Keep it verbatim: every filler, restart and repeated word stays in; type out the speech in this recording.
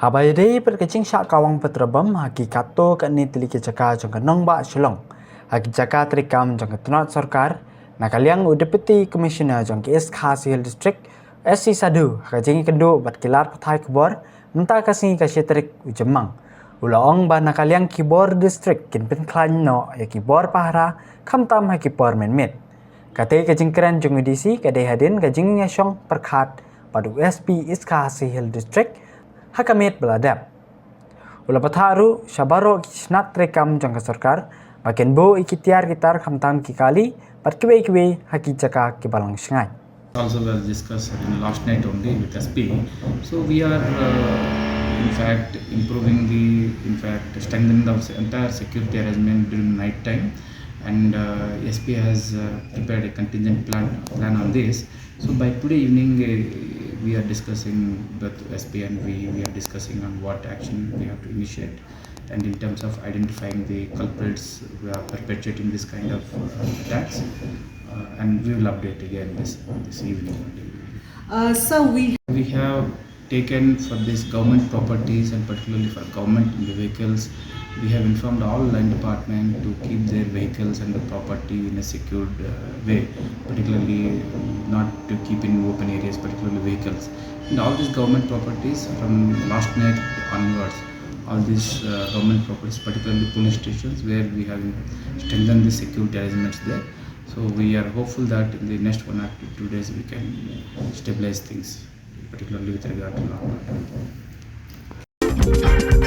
Haba ïadei bad ka jingshah kawang petrol bomb ha ki katto katne tylli ki jaka jong ka nongbah Shillong, ha ki jaka treikam jong ka tnat sorkar, na ka liang u Deputy Commissioner jong ka East Khasi Hills District, S C Sadhu, ha ka jingïakynduh bad ki lad pathai khubor mynta ka sngi ka shi tarik u Jymmang, u la ong ba na ka liang ki bor district kin pynkhlaiñ noh ïa ki bor pahara khamtam ha ki por mynmiet. Kata ka jingkren jong u D C ka dei hadien ka jingïashong pyrkhat bad u S P East Khasi Hills District ha ka miet ba la dep. U la pathar ruh sha baroh ki tnat treikam jong ka sorkar ba kin buh ïa ki tiar ki tar khamtam ki kali bad kiwei kiwei ha ki jaka ki balang shngaiñ. Also was discussed in last night only with S P. So we are, uh, in fact, improving the, in fact, strengthening the entire security arrangement during night time, and uh, S P has uh, prepared a contingent plan plan on this. So by today evening, uh, we are discussing with S P and we, we are discussing on what action we have to initiate, and in terms of identifying the culprits who are perpetuating this kind of uh, attacks, uh, and we will update again this this evening. Uh, sir, we We have taken for these government properties and particularly for government vehicles, we have informed all line department to keep their vehicles and the property in a secured uh, way, particularly not to keep in open areas, particularly vehicles. And all these government properties from last night onwards, all these uh, government properties, particularly police stations, where we have strengthened the security arrangements there. So we are hopeful that in the next one or two days we can stabilize things, particularly with regard to law and order.